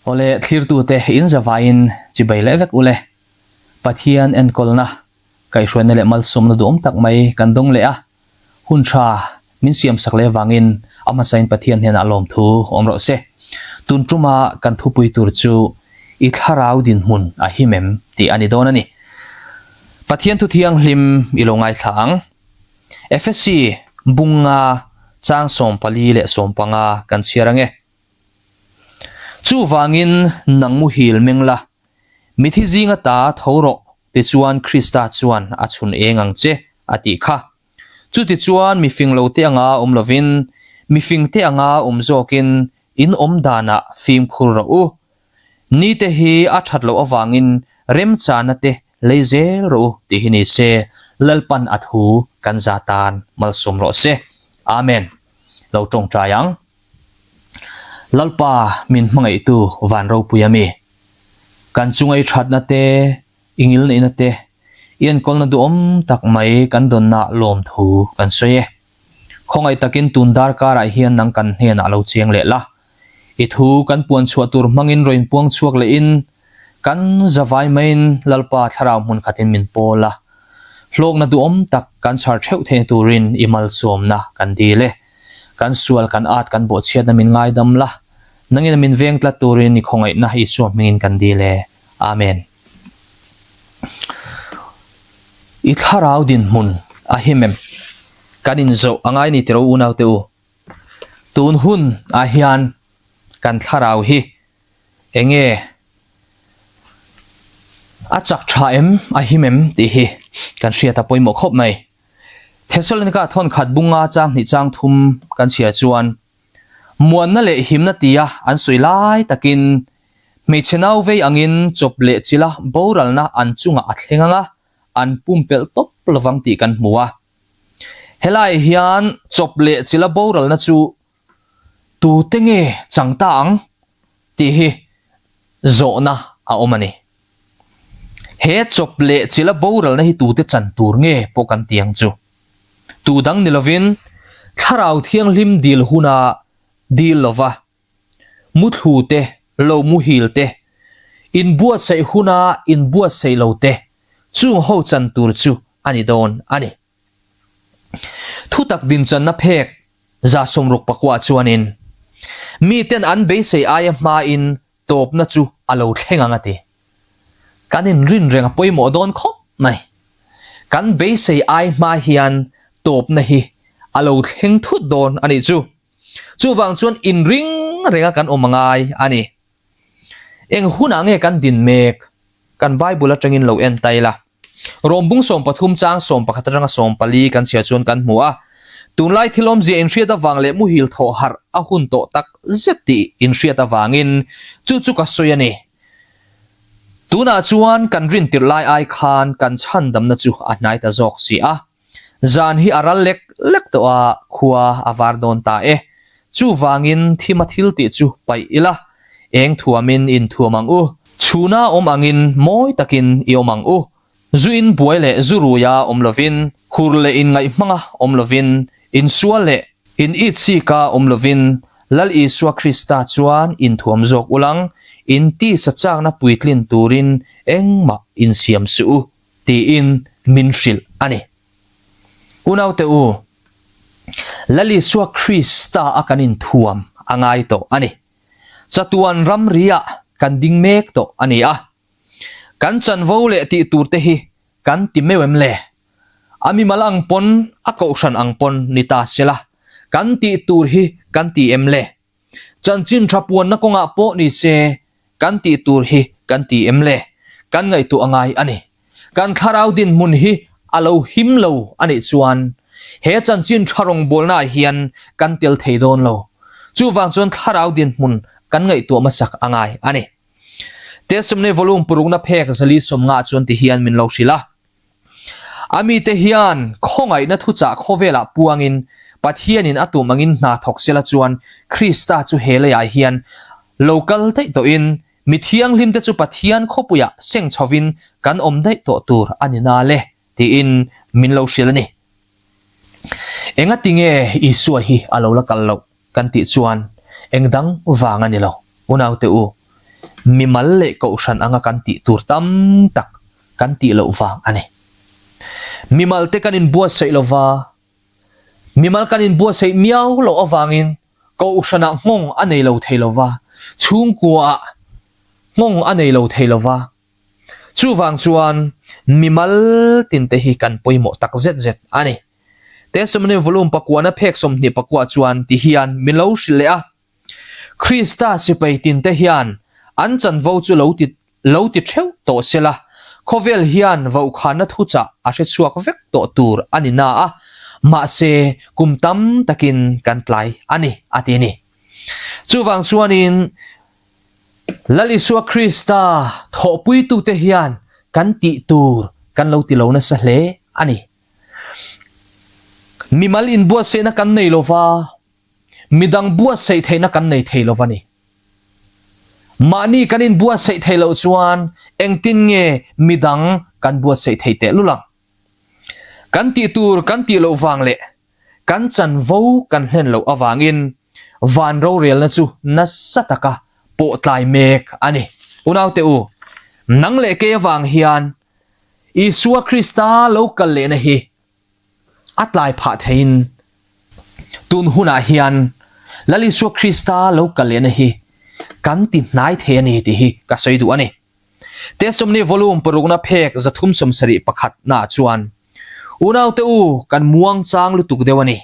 Awle thlirtute in zavaiin chibai leh vek ule. Pathian enkawlna, kaihhruaina leh malsawmna duhawm tak mai kan dawng leh a, hun tha min siamsak leh avangin a hmasain Pathian hnenah lawmthu awm rawh se. Tun tuma kan thupui tur chu I thlarau dinhmun a him em tih a ni dawn a ni. Pathian thu thianghlim i lo ngaithla ang. Efesi bunga chang 14 leh 15 kan chhiar ang e. Chuvangin nang muhil meng la, mithi zinga ta tho rawh tichuan Krista chuan a chhun eng ang che a tih kha. Chutichuan mifing lo te anga awm lovin, mifing te anga awm zawkin in awm danah fimkhur rawh u. Nite hi a that loh avangin remchana te lei zel rawh u tih hi ni se, Lalpan a thu kan za tan malsawm rawh se. Amen. Lo tawngtai ang. Lalpa min hmangaihtu van ropui a mi. Kan chunga i thatna te, i ngilneihna te, i enkawlna duhawm tak mai kan dawnna lawmthu kan sawi e. Khawngaih takin tun darkarah hian nang kan hnenah lo cheng leh la. I thu kan puan chhuah tur hmangin rawn puang chhuak lehin kan zavai maiin Lalpa thlarau hmun khatin min pawl a. Hlawkna duhawm tak kan chhar theuh theihna turin i malsawmna kan dil e. Kan sual kan at kan bawhchhiatna min ngaidam la, nangin min veng tlat turin i khawngaihna Isua hmingin kan dil e. Amen. I thlarau dinhmun a him em? Kan inzawh a ngai ni tiro unaute u. Tun hun ah hian kan thlarau hi enge a chak tha em, a him em tih hi kan hriat a pawimawh khawp mai. Thessalonika thawn khat bunga chang hnih chang thum kan chhiar chuan muanna leh himna tia an sawi lai takin hmeichhe nau vei angin chawp leh chila boralna an chungah a thleng ang a, an pumpelh tawp lovang tih kan hmu a. Helai hian chawp leh chila boralna chu tute nge chang ta ang tih hi zawhna a awm a ni. He chawp leh chila boralna hi tute chan tur nge pawh kan ti ang chu. Tu dang ni lovin Thlarau Thianghlim dil huna dil lova muthlu te, lo muhil te, inbuatsaih huna inbuatsaih lo te chung ho chan tur chu a ni dawn a ni. Thutak dinchanna phek 69 chuanin miten an beisei aia hmain tawpna chu a lo thleng ang a ti. Kan inrin reng a pawimawh dawn khawp mai. Kan beisei ai hma hian tawpna hi a lo thleng thut dawn a nih chu. Chuvang chuan inring renga kan awm a ngai a ni. Eng hunah nge kan din mek? Kan Bible atangin lo en ta ila. Rawm bung 13 chang 11 atanga 14 kan chhiar chuan kan hmu a. Tunlai thil awmzia inhriat avang leh muhil thawh harh a hun tawh tak zet tih inhriat avangin chu chu ka sawi a ni. Tunah chuan kan rintirh lai ai khan kan chhandamna chu a hnai ta zawk si a. Zan hi a ral lek lek tawh a, khua a var dawn ta e. Chuvangin thima thil tih chu paih ila, eng thuamin inthuam ang u. Chhuna awm angin mawi takin i awm ang u. Zu in buai leh zu ruia awm lovin, hur leh inngaih hmanga awm lovin, insual leh in itsika awm lovin, Lal Isua Krista chuan inthuam zawk ulang, in tisa chakna puitlin turin engmah insiam suh u. Tiin min hrilh a ni. Unaute u, Lal Isua Krista a kan inthuam a ngai tawh a ni. Chatuan ramriah kan ding mek tawh a ni a. Kan chanvo leh tih tur te hi kan ti meuh em le? A mimal ang pawn, a kohhran ang pawn ni ta sela, kan tih tur hi kan ti em le? Chanchin tha puanna kawngah pawh ni se kan tih tur hi kan ti em le? Kan ngaihtuah a ngai a ni. Kan thlarau dinhmun hi a lo him lo a nih chuan he chanchin tha rawngbawlnaah hian kan tel thei dawn lo. Chuvang chuan thlarau dinhmun kan ngaihtuah hmasak a ngai a ni. Testimony Volume parukna phek zali sawmnga chuan ti hian min lo hrilh a. A mite hian khawngaihna thuchah khawvelah puangin Pathianin a tum angin hna thawk sela chuan Krista chu he leiah hian lo kal daih tawhin mi thianghlimte chu Pathian khawpuiah seng chhovin kan awm daih tawh tur a ni na le tiin min lo hrilh a ni. Engatinge Isua hi a lo la kal loh kan tih chuan eng dang vang a ni lo, unaute u. mimal leh kohhran anga kan tih tur tam tak kan tih loh vang a ni. Mimal te kan inbuatsaih lo va, mimal kan inbuatsaih miau loh avangin kohhranah nghawng a nei lo thei lo va, chhungkuaah nghawng a nei lo thei lo va. Chuvang chuan mimal tinte hi kan pawimawh tak zet zet a ni. Testimony Volume pakuana phek 20 pakua chuan ti hian min lo hrilh leh a, Krista sipai tinte hian an chanvo chu lo ti lo ti theuh tawh sela, khawvel hian vauhkhanna thuchah a hre chhuak vek tawh tur a ni na a, mahse kum tam takin kan tlai a ni, a ti a ni. Chuvang chuanin Lal Isua Krista thawhpuitute hian kan tih tur kan lo ti lo nasa hle a ni. Mimal inbuatsaihna kan nei lova, midang buatsaih theihna kan nei thei lova ni. Mahni kan inbuatsaih theih loh chuan engtin nge midang kan buatsaih thei tehlul ang? Kan tih tur kan tih loh vang leh kan chanvo kan hlen loh avangin van rorelna chu nasa taka pawh tlai mek a ni. Unaute u, nang leh kei avang hian Isua Krista lo kal lehna hi a tlai phah theiin tun hunah hian Lal Isua Krista lo kal lehna hi kan ti hnai thei a ni tih hi ka sawi duh a ni. Testimony Volume parukna phek 371 naah chuan Unaute u kan muang chang lutuk deuh a ni.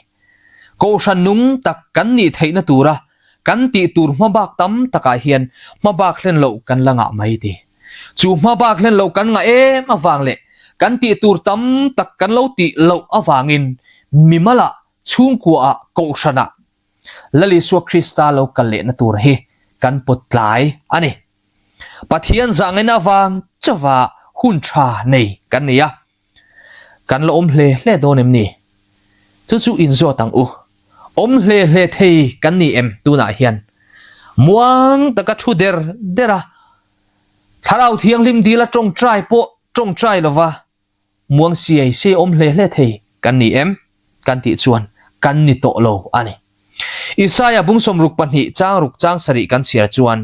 Kohhran nung tak kan nih theihna tura kan tih tur hmabak tam takah hian hmabak hlen loh kan la ngah mai ti. Chu hmabak hlen loh kan ngah em avang leh kan tih tur tam tak kan lo tih loh avangin mimalah chhungkuaah kohhranah Lal Isua Krista lo kal lehna tur hi kan pawt tlai a ni. Pathian zahngaihna avang chauha hun tha nei kan ni a. Kan la awm hle hle dawn em ni? Chu chu inzawt ang u. Awm hle hle thei kan ni em tunah hian? Muang taka thu der der a, Thlarau Thianghlim dila tawngtai pawh tawngtai lova muang siai siai awm hle hle thei kan ni em? Kan tih chuan kan ni tawh lo a ni. Isaia bung 62 chang ruk chang sarih kan chhiar chuan,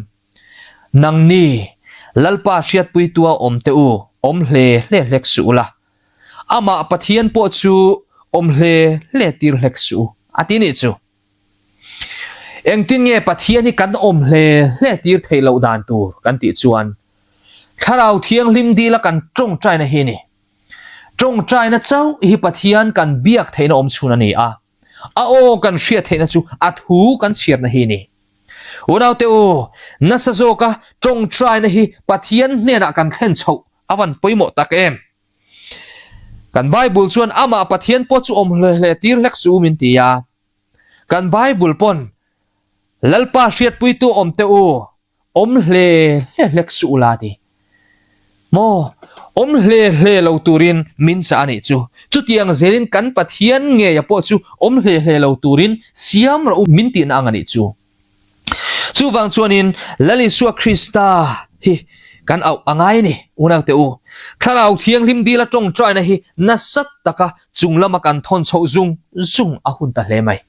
Nangni, Lalpa hriatpuitua awm teh u, awm hle hle hlek suh ula. Amah Pathian pawh chu awm hle hle tir hlek suh u, a ti nih chu. Engtin nge Pathian hi kan awm hle hle tir theih loh dan tur kan tih chuan, Thlarau Thianghlim dila kan tawngtaina hi a ni. Tawngtaina chauh hi Pathian kan biak theihna awm chhun a ni a. A aw kan hriat theihna chu a thu kan chhiarna hi a ni. Unaute u, nasa zawka tawngtaina hi Pathian hnenah kan thlen chhoh a van pawimawh tak em? Kan Bible chuan amah Pathian pawh chu awm hle hle tir hlek suh u min ti a. Kan Bible pawn Lalpa hriatpuitu awm teh u, Awm hle hle hlek suh ula ti. Maw? Awm hle hle lo turin min chah a nih chu. Chutiang zelin kan Pathian ngeia pawh chu awm hle hle lo turin siam rawh u min tihna ang a nih chu. Chuvang chuanin Lal Isua Krista hi kan auh a ngai a ni, unaute u. Thlarau Thianghlim dila tawngtaina hi nasa taka chung lama kan thawn chhoh zung zung a hun ta hle mai.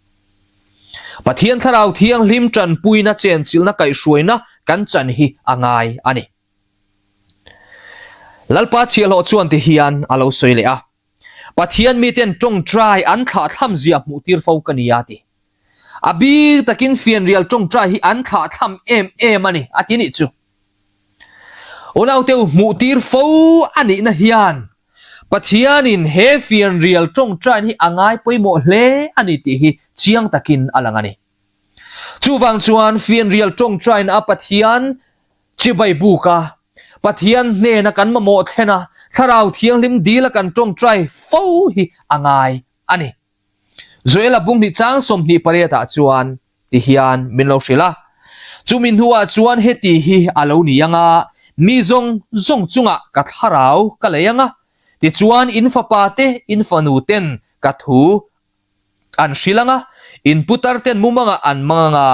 Pathian Thlarau Thianghlim tanpuina chenchilhna kaihhruaina kan chan hi a ngai a ni. Lalpa chhiahhlawh chuan ti hian a lo sawi leh a, Pathian miten tawngtai an thlahthlam zia hmuhtir fo ka ni a ti. A bik takin fianrial tawngtai hi an thlahthlam em em a ni a ti nih chu. Unaute u hmuhtir fo a nihna hian Pathianin he fianrial tawngtain hi a ngai pawimawh hle a ni tih hi chiang takin a lang a ni. Chuvang chuan fianrial tawngtain a Pathian chibai buka Pathian hnena kan mamawh thlen a, Thlarau Thianghlim dila kan tawngtai fo hi a ngai a ni. Joela bung hnih chang 28 ah chuan ti hian min lo hrilh a, Chumi hnuah chuan heti hi a lo ni ang a, mi zawng zawng chungah ka thlarau ka lei ang a, tichuan in fapa te, in fanu ten ka thu an hrilh ang a, in putar ten mumangah an mang ang a,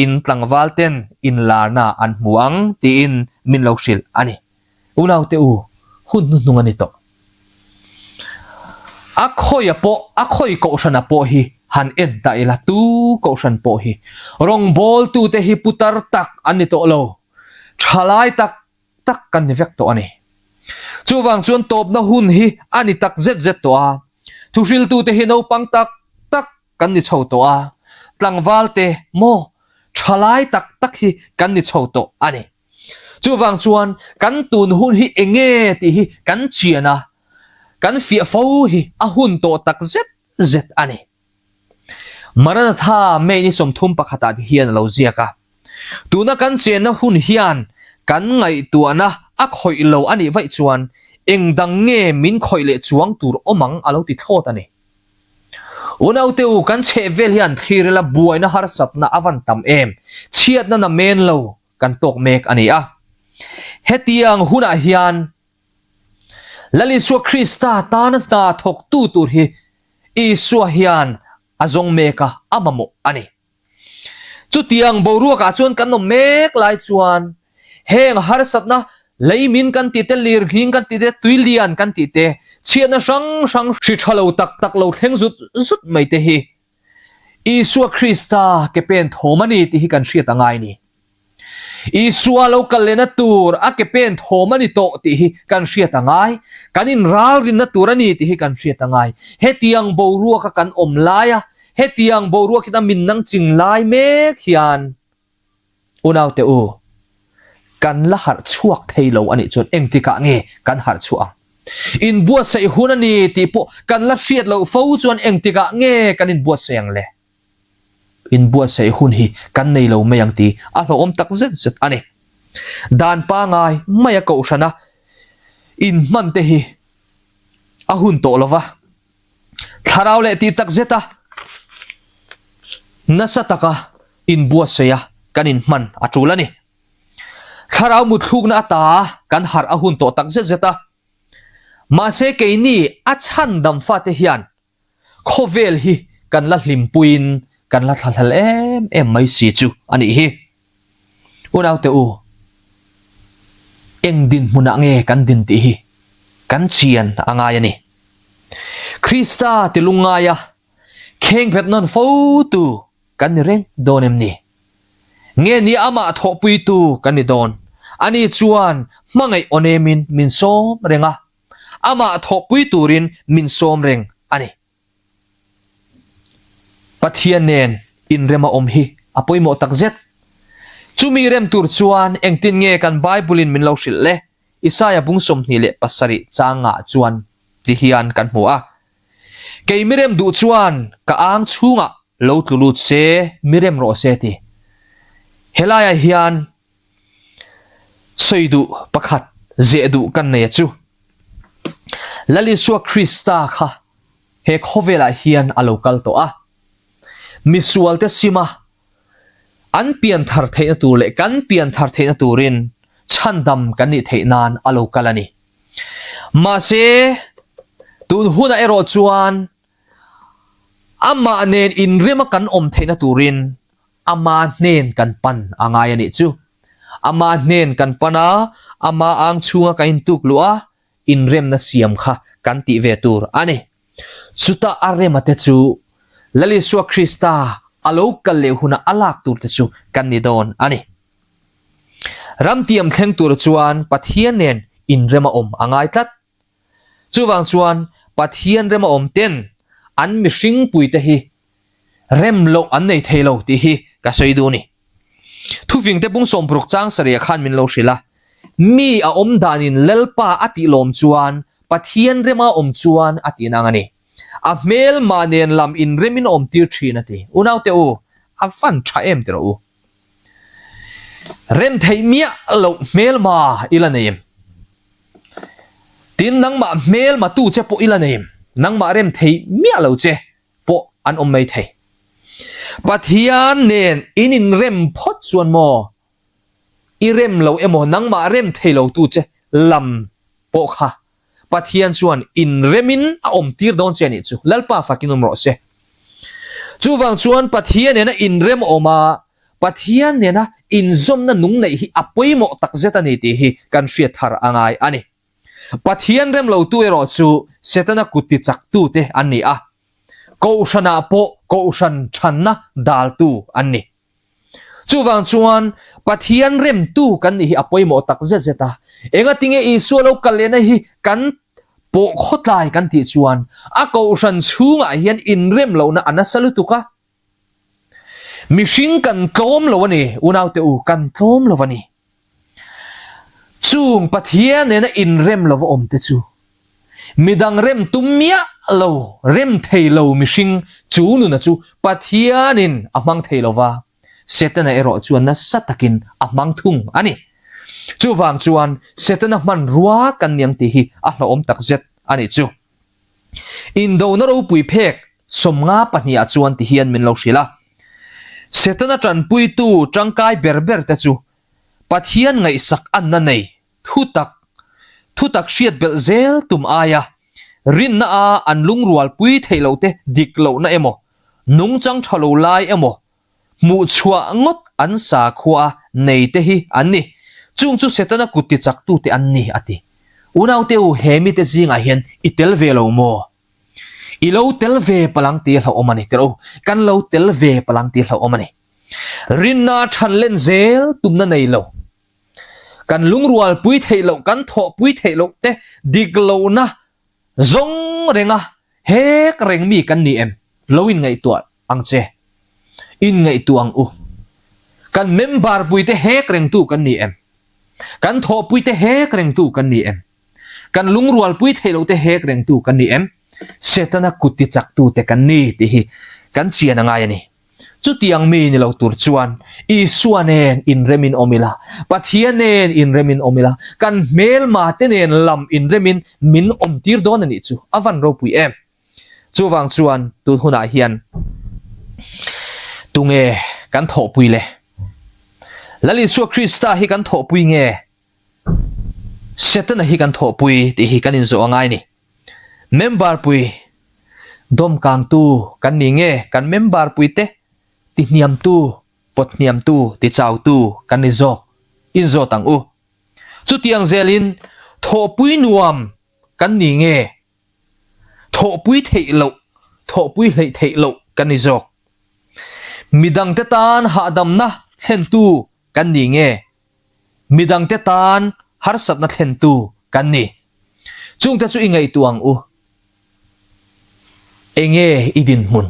in tlangval ten inlarna an hmu ang tiin min lo hrilh a ni. Unaute u, hun hnuhnung a ni tawh. A khawia pawh, a khawi kohhrana pawh hi han en ta ila, tu kohhran pawh hi rawngbawltute hi putar tak an ni tawh lo. Thalai tak tak kan ni vek tawh a ni. Chuvang chuan tawpna hun hi a ni tak zet zet tawh a, thuhriltute hi naupang tak tak kan ni chho tawh a, tlangvalte maw thalai tak tak hi kan ni chho tawh a ni. Chuvang chuan kan tun hun hi eng nge tih hi kan chian a, kan fiah fo hi a hun tawh tak zet zet a ni. Maranatha May ni 31 ah ti hian a lo ziak a, Tuna kan chenna hun hian kan ngaihtuahna a khawih lo a nih vaih chuan eng dang nge min khawih leh chuang tur awm ang a lo ti thlawt a ni. Unaute u kan chheh vel hian thlirela buaina harsatna a van tam em, chhiatna na men lo kan tawk mek a ni a. Hetiang hunah hian Lal Isua Krista tana hna thawktu tur hi Isua hian a zawng mek a, a mamawh a ni. Chutiang boruakah chuan kan awm mek lai chuan heng harsatna leimin kan tih te, lirnghing kan tih te, tuilian kan tih te, chhiatna hrang hrang hri tha lo tak tak lo thleng zut zut mai te hi Isua Krista ke pen thawm a ni tih hi kan hriat a ngai ni. Isua lo kal lehna tur a ke pen thawm a ni tawh tih hi kan hriat a ngai. Kan inralrinna tur a ni tih hi kan hriat a ngai. Hetiang boruaka kan awm laia, hetiang boruakin a min nang ching lai mek hian unaute u, kan la harh chhuak thei lo a nih chuan engtikah nge kan harh chhuah ang? Inbuatsaih hun a ni tih pawh kan la hriat loh fo chuan engtikah nge kan inbuatsaih ang le? Inbuatsaih hun hi kan nei lo mai ang tih a hlauhawm tak zet zet a ni. Dan pangai maia kohhrana inhman te hi a hun tawh lo va, thlarau leh tih tak zeta nasa taka inbuatsaiha kan inhman a tul a ni. Thlarau mutthlukna ata kan harh a hun tawh tak zet zet a, mahse keini a chhandam fate hian Khawvel hi kan la hlimpuiin kan la thlahlel em em mai si chu a nih hi. Unaute u, eng dinhmunah nge kan din tih hi kan chian a ngai a ni. Krista ti lungngaia khengphet nawn fo tu kan ni reng dawn em ni? Nge ni amah thawhpuitu kan ni dawn? Ani chuan hmangaih aw nemin min sawm reng a. Amah thawhpui turin min sawm reng a ni. Pathian nen inrem a awm hi a pawimawh tak zet. Chumi rem tur chuan engtin nge kan Bible-in min lo hrilh le? Isaia bung 27 changah chuan ti hian kan hmu a, Kei mi rem duh chuan ka ang chhungah lo tlu lut se, mi rem rawh se ti. Helaiah hian Sawi duh pakhat zeh duh kan nei a chu. Lal Isua Krista kha he khawvelah hian a lo kal tawh a. Misualte sima an pianthar theihna tur leh kan pianthar theihna turin chhandam kan nih theih nan a lo kal a ni. Mahse, tun hunah erawh chuan amah nen inrema kan awm theihna turin Ama hnen kan pan a ngai a nih chu. Ama hnen kan pan a, ama ang chhunga kan intuk luh a, inremna siam kha kan tih ve tur a ni. Chutah a rema te chu Lal Isua Krista a lo kal leh huna a lak tur te chu kan ni dawn a ni. Ramtiam thleng tur chuan Pathian nen inrema awm a ngai tlat. Chuvang chuan Pathian rema awm ten an mihringpuite hi rem loh an nei thei lo tih hi ka sawi duh a ni. Thufingte bung sawmparuk chang sarih khan min lo hrilh a, mi a awm danin Lalpa a tih lawm chuan Pathian rema awm chuan a tih nang a ni. A hmelma nen lam inremin a awm tir thin a ti. Unaute u, a van tha em ti rawh u. Rem theih miah loh hmelma i la nei em? Tin, nangmah hmelma tu che pawh i la nei em? Nangmah rem thei miah lo che pawh an awm mai thei. Pathian nen in inrem phawt chuan maw i rem lo emaw nangmah rem thei lo tu che lam pawh kha Pathian chuan inremin a awm tir dawn che a nih chu. Lalpa fakin awm rawh se. Chuvang chuan Pathian nena inrem awm a, Pathian nena inzawmna nung neih hi a pawimawh takzet a ni tih hi kan hriat thar a ngai a ni. Pathian rem lotu erawh chu Setana kut ti chaktute an ni a, Kohhranah pawh Kohhran thanna daltu an ni. Chuvang chuan Pathian remtu kan nih hi a pawimawh tak zet zet a. Engatinge Isua lo kal lehna hi kan pawh khawtlai kan tih chuan a kohhran chhungah hian inrem lohna a nasa lutuk a. Mihring kan tlawm lo a ni, unaute u, kan tlawm lo a ni. Chung Pathian nena inrem lova awm te chu midang rem tum miah lo, rem thei lo mihring chu nuna chu Pathianin a hmang thei lova, Setana erawh chuan nasa takin a hmang thung a ni. Chuvang chuan Setana hmanrua kan niang tih hi a hlauhawm takzet a nih chu. Indona ropui phek 52 ah chuan ti hian min lo hrilh a, Setana tanpuitu tangkai ber ber te chu Pathian ngaihsak anna nei thutak thutak hriat belh zel tum aia rinna a an lungrualpui theih loh te dik lohna emaw nungchang tha lo lai emaw hmuhchhuah ngawt an sakhua a nei te hi an ni. Chung chu Setana kut tichaktute an ni a ti. Unaute u he mite zingah hian i tel ve lo maw? I lo tel ve palang tih a hlauhawm a ni tirh u. Kan lo tel ve palang tih a hlauhawm a ni. Rinna than len zel tumna nei lo. Kan lungrualpui theih loh, kan thawhpui theih loh te dik lohna zawng renga hek reng mi kan ni em? Lo inngaihtuah ang che. Inngaihtuah ang u. Kan member puite hek rengtu kan ni em? Kan thawhpuite hek rengtu kan ni em? Kan lungrualpui theih loh te hek rengtu kan ni em? Setana kut tichaktute kan ni tih hi kan chian a ngai a ni. Chutiang mi ni lo tur chuan Isua nen inremin awm ila, Pathian nen inremin awm ila, kan hmelma te nen lam inremin min awmtir dawn a nih chu a van ropui em. Chuvang chuan tun hunah hian tunge kan thawhpui le? Lal Isua Krista hi kan thawhpui nge? Setana hi kan thawhpui tih hi kan inzawh a ngai ni. Member pui dawmkangtu kan ni nge kan member puite tihniamtu, pawthniamtu, tichautu kan ni zawk inzawt ang u. Chutiang zelin thawhpui nuam kan ni nge thawhpui theih loh, thawhpui hleih theih loh kan ni zawk. Midangte tan hahdamna thlentu kan ni nge Midangte tan harsatna thlentu kan ni. Chungte chu i ngaihtuah ang u. Enge i dinhmun?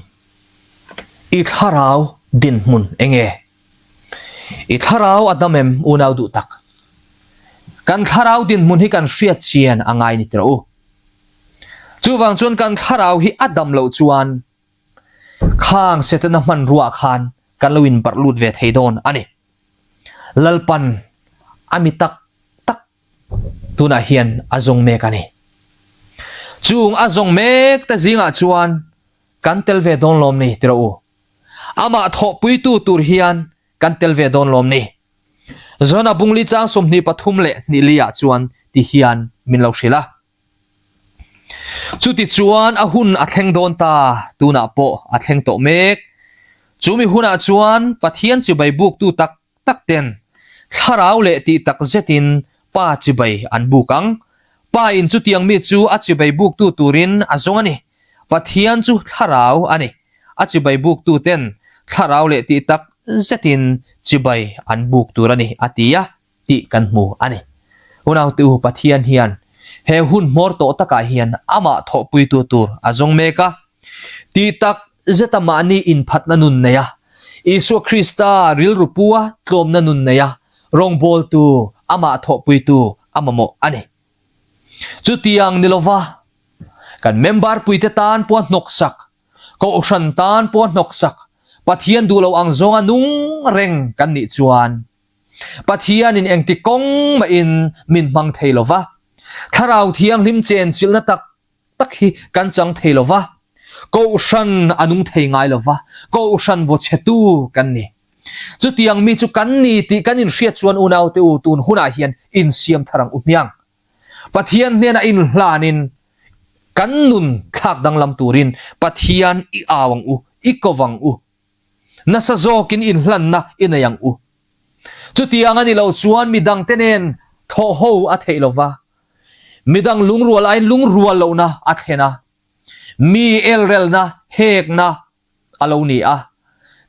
I thlarau dinhmun enge? I thlarau a dam em unau duh tak? Kan thlarau dinhmun hi kan hriat chian a ngai ni tirh u. Chuvang chuan kan thlarau hi a dam loh chuan khang Setana hmanruah khan kan lo inbarh lut ve thei dawn a ni. Lalpan a mi tak tak tunah hian a zawng mek a ni. Chung a zawng mek te zingah chuan kan tel ve dawn lawm ni tirh u. Amah thawhpuitu tur hian kan tel ve dawn lawm ni. Zona bungli chang 23 leh hnihli ah chuan ti hian min lo hrilh a. Chutichuan a hun a thleng dawn ta, tunah pawh a thleng tawh mek. Chumi hunah chuan Pathian chibai buktu tak tak ten thlarau leh tih tak zetin Pa chibai an buk ang. Pa in chutiang mi chu a chibai buktu turin a zawng a ni. Pathian chu thlarau a ni. A chibai buktu ten thlarau leh tih tak zetin chibai an buk tur a ni, a ti a. tih kan hmu a ni. Unaute u, Pathian hian he hun hmawr tawh takah hian amah thawhpuitu tur a zawng mek a. Tih tak zeta mahni inphatna nun nei a, Isua Krista rilru pua tlawmna nun nei a, rawngbawltu amah thawhpuitu a mamawh a ni. Chutiang ni lova kan member puite tan pawh hnawksak, Kohhran tan pawh hnawksak, Pathian duh lo ang zawnga nung reng kan nih chuan Pathianin engti kawng mahin min hmang thei lo va, Thlarau Thianghlim chenchilhna tak tak hi kan chang thei lo va, Kohhran a nung thei ngai lo va, Kohhran vawchhetu kan ni. Chutiang mi chu kan ni tih kan inhriat chuan unaute u tun hunah hian insiam thar ang u hmiang. Pathian hnenah inhlanin kan nun thlak danglam turin Pathian i au ang u, i ko vang u. Nasa zawkin inhlanna i nei ang u. Chutiang a ni loh chuan midangte nen thawh ho a theih lo va, midang lungrual aiin lungrual lohna a thlen a, mi elrelna, hekna a lo ni a,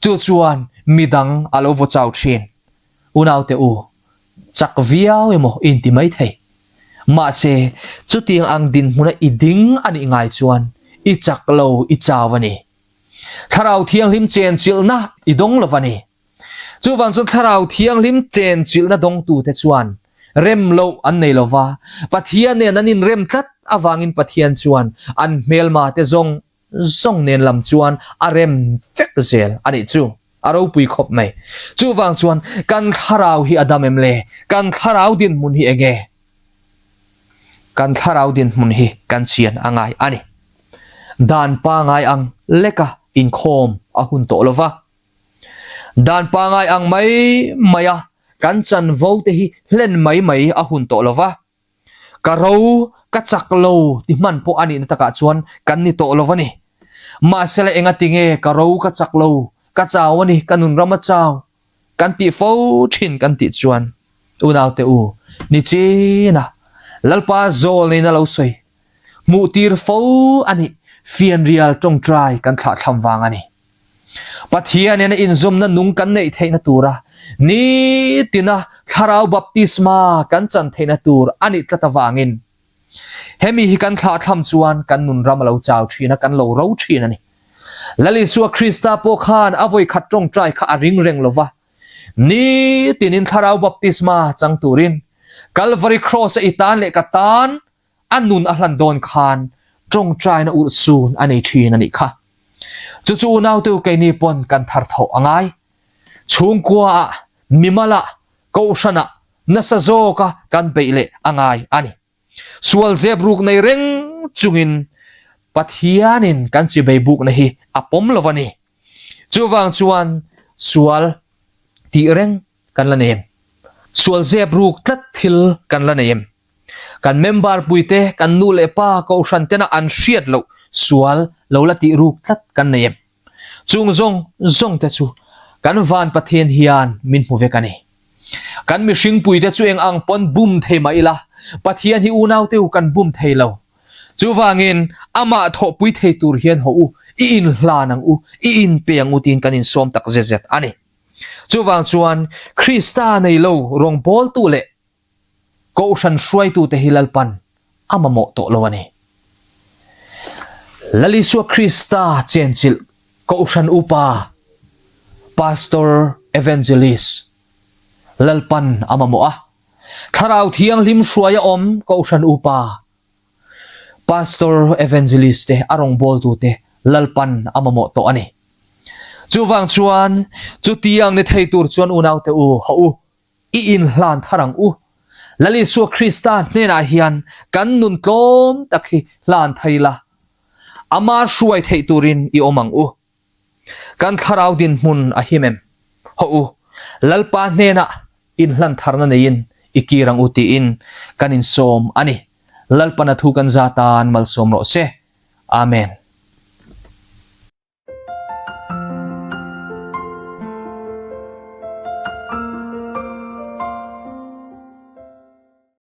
chu chuan midang a lo vaw chau thin. Unaute u, chak viau emaw i inti mai thei. Mahse, chutiang ang dinhmuna i ding a nih ngai chuan i chak lo i chau a ni. Thlarau Thianghlim chenchilhna i dawng lo va ni. Chuvang chuan Thlarau Thianghlim chenchilhna dawngtute chuan rem loh an nei lo va, Pathian nen an inrem tlat avangin Pathian chuan an hmelmate zawng zawng nen lam chuan a rem vek zel a nih chu. A ropui khawp mai. Chuvang chuan kan thlarau hi a dam em le? Kan thlarau dinhmun hi enge? Kan thlarau dinhmun hi kan chian a ngai a ni. Dan pangai ang leka inkhawm a hun tawh lo va. Dan pangai ang mai mai a kan chanvo te hi hlen mai mai a hun tawh lo va. Ka ro, ka chak lo ti hman pawh a nihna takah chuan kan ni tawh lo a ni. Mahsela engati nge ka ro, ka chak lo, ka chau a ni, ka nun ram a chau kan tih fo thin kan tih chuan unaute u nichin a Lalpa zawl neiin a lo sawi hmuh tir fo a nih fianrial tawngtai kan thlahthlam vang a ni. Pathian nena inzawmna nung kan neih theihna tura nitina thlarau baptisma kan chan theihna tur a nih tlat avangin hemi hi kan thlahthlam chuan kan nun ram a lo chau thin a, kan lo ro thin a ni. Lal Isua Krista pawh khan a vawikhat tawngtai kha a ring reng lova, nitinin thlarau baptisma chang turin Kalvari Kraws-a i tan leh ka tan A nun a hlan dawn khan tawngtaina urhsun a nei thin a nih kha. Chu chu unaute keini pawn kan thar thawh a ngai. Chhungkuaah, mimalah, kohhranah nasa zawka kan beih leh a ngai a ni. Sual zep ruk nei reng chungin Pathianin kan chibei bukna hi a pawm lo a ni. Chuvang chuan sual tih reng kan la nei em? Sual zep ruk tlat thil kan la nei em? Kan member puite, kan nu leh pa, kohhran tena an hriat loh sual lo la tih ruk tlat kan nei em? Chung zawng zawng te chu kan van Pathian hian min hmu vek a ni. Kan mihring puite chu eng ang pawn bum thei mah ila, Pathian hi unaute u kan bum thei lo. Chuvangin amah thawhpui thei tur hian haw u, i inhlan ang u, i inpe ang u tiin kan insawm tak zet zet a ni. Chuvang chuan Krista nei lo rawngbawltu leh Kohhran hruaitute hi Lalpan a mamawh tawh lo a ni. Lal Isua Krista chenchilh Kohhran Upa, Pastor, Evangelist, Lalpan a mamawh a. Thlarau Thianghlim hruaia awm Kohhran Upa, Pastor, Evangelist te a rawngbawltute Lalpan a mamawh tawh a ni. Chuvang chuan chutiang ni thei tur chuan unaute u, hawh u, I inhlan thar ang u. Lal Isua Krista hnenah hian kan nun tlawm tak hi hlan thei la, Ama hruai theih turin i awm ang u. Kan thlarau dinhmun a him em? Hawh u, Lalpa hnenah inhlan tharna neiin i kir ang u tiin kan insawm a ni. Lalpana thu kan za tan malsawm rawh se. Amen.